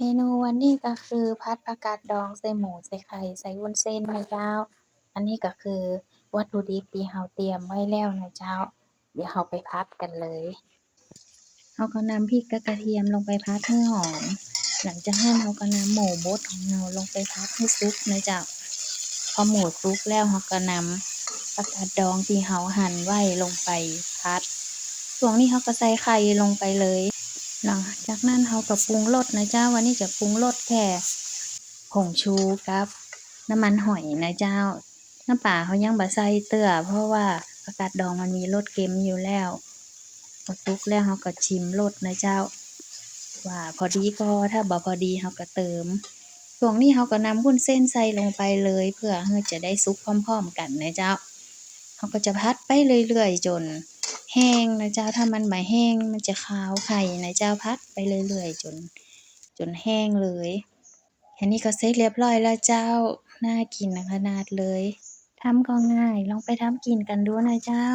ເມນູວັນນີ້ກໍຄືຜັດຜັກກາດດອງໃສ່ໝູ ໃສ່ໄຂ່ ໃສ່ວຸ້ນເສັ້ນນະເຈົ້າ. ອັນນີ້ກໍຄືວັດຖຸດິບທີ່ເຮົາຕຽມໄວ້ແລ້ວນະເຈົ້າ. ດຽວເຮົາໄປຜັດກັນເລີຍ. ເຮົາກໍນຳພິກກັບກະທຽມລົງໄປຜັດໃຫ້ຫອມ. ຫຼັງຈາກນັ້ນເຮົາກໍນຳໝູບົດຂອງເຮົາລົງໄປຜັດໃຫ້ສຸກນະເຈົ້າ. ພໍໝູສຸກແລ້ວເຮົາກໍນຳຜັກກາດດອງທີ່ເຮົາຫັ່ນໄວ້ລົງໄປຜັດ. ຊ່ວງນີ້ເຮົາກໍໃສ່ໄຂ່ລົງໄປເລີຍ. ຫຼັງຈາກນັ້ນເຮົາກໍປຸງລົດນະເຈົ້າ. ວັນນີ້ຈະປຸງລົດແຄ່ຜົງຊູກັບນ້ຳມັນຫອຍນະເຈົ້າ. ນ້ຳປາເຮົາຍັງບໍ່ໃສ່ເທື່ອ ເພາະວ່າຜັກກາດດອງມັນມີລົດເຄັມຢູ່ແລ້ວ. ພໍສຸກແລ້ວເຮົາກໍຊິມລົດນະເຈົ້າ ວ່າພໍດີບໍ່, ຖ້າບໍ່ພໍດີເຮົາກໍເຕີມ. ຊ່ວງນີ້ເຮົາກໍນຳວຸ້ນເສັ້ນໃສ່ລົງໄປເລີຍ ເພື່ອເຮົາຈະໄດ້ສຸກພ້ອມໆກັນນະເຈົ້າ. ເຮົາກໍຈະຜັດໄປເລື້ອຍໆຈົນແຫ້ງນະເຈົ້າ. ຖ້າມັນບໍ່ແຫ້ງ ມັນຈະຄາວໄຂ່ນະເຈົ້າ. ຜັດໄປເລື້ອຍໆຈົນ ຈົນແຫ້ງເລີຍ. ແຄ່ນີ້ກໍເສັດລຽບຮ້ອຍແລ້ວເຈົ້າ. ໜ້າກິນຂະໜາດເລີຍ. ທຳກໍງ່າຍ, ລອງໄປທຳກິນກັນດູນະເຈົ້າ.